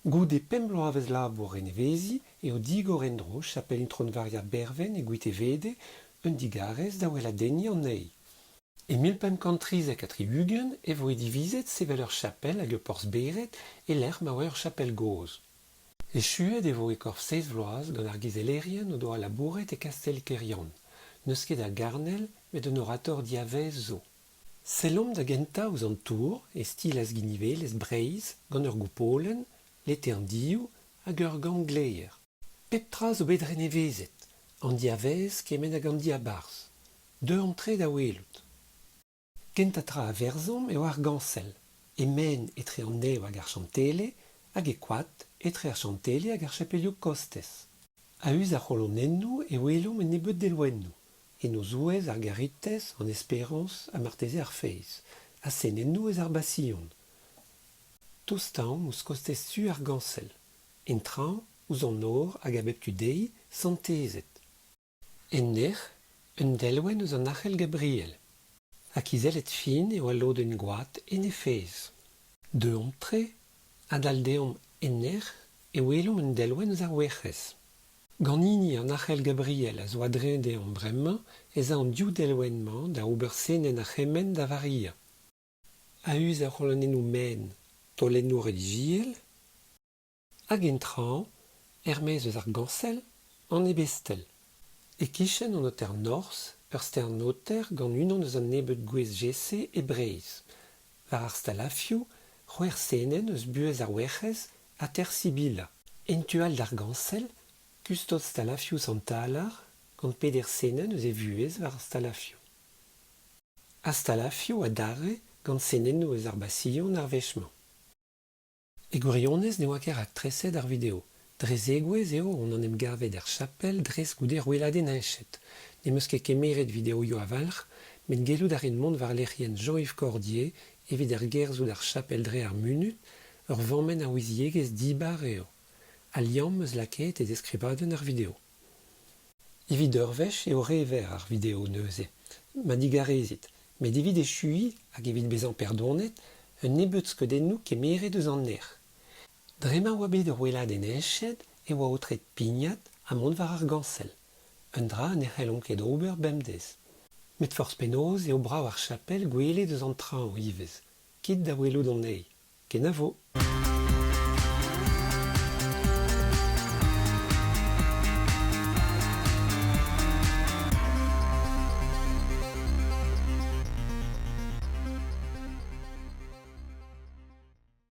Goude pemp bloavezh labour reneveziñ eo digor en-dro chapel Itron-Varia Berven e Gwitevede, un digarez da weladenniñ anezhi. E 1573 e voe divizet sevel ur chapel hag ur porzh-bered e-lec'h ma oa ur chapel gozh. Echuet e vo e-korf seizh vloaz gant ar gizellerien o doa labouret e kastell Keryann. N'eus ket a garnel met un orator diavaez zo. Sellomp da gentañ ouzh an tour e stil azginivelezh Breizh gant ur goupolenn, letern-dioù hag ur gambr-gleier. Pep tra zo bet renevezet, an diavaez kement hag an diabarzh. Deuomp-tre da welout. Kentañ tra a verzhomp eo ar gañsell, e-maen etre an nev hag ar chantele, hag e koad etre ar chantele hag ar chapelioù kostez. A-us ar c'holonennoù e welomp un nebeud delwennoù, en o zouez ar garitez, an esperañs ha marteze ar feiz, ha senennoù eus ar Basion. Tostaomp ouzh kostez su ar gañsell, en traoñ, ouzh an nor hag a bep tu dezhi, santezed. En nec'h, un delwenn eus an arc'hel Gabriel. Ha kizellet fin eo al lodenn goad en he fezh. Deuomp-tre, a-dal deomp en nec'h e welomp un delwenn eus ar Werc'hez. Gant hini an arc'hel Gabriel a zo a-dreñv deomp bremañ ez a an div delwenn-mañ da ober senenn ar c'hemenn da Varia. A-us ar c'holonennoù maen, taolennoù relijiel. Hag en traoñ, er-maez eus ar gañsell, an ebestel. E-kichen an aoter norzh, ur stern-aoter gant unan eus an nebeud gwez Jesse e Breizh. War ar stalafioù, c'hwec'h senenn eus buhez ar Werc'hez ha ter Sibila. En tu all d'ar gañsell, kustod stalafioù Sant-Alar, gant peder senenn eus e vuhez war ar stalafioù. Ha stalafioù adarre gant senennoù eus ar Basion ar wech-mañ. E gwirionez ne oa ket raktreset ar video. Dre zegouezh eo on en em gavet er chapel dres goude ur weladenn heñchet. N'em eus ket kemeret videoioù a-walc'h, met gellout a rin mont war lec'hienn Jean-Yves Cordier evit ergerzhout ar chapel dre ar munud, ur vammenn a ouiziegezh dibar eo. Al liamm 'm eus lakaet e deskrivadenn ar video. Evit ur wech eo re verr ar video neuze. Ma digarezit, met evit echuiñ hag evit bezañ perdonet, un nebeud skeudennoù kemeret eus an nec'h. Dre ma oa bet ur weladenn heñchet e oa aotret pignat ha mont war ar gañsell. Un dra ne c'hellomp ket ober bemdez. Met forzh penaos eo brav ar chapel gwelet eus an traoñ ivez. Kit da welout anezhi. Kenavo!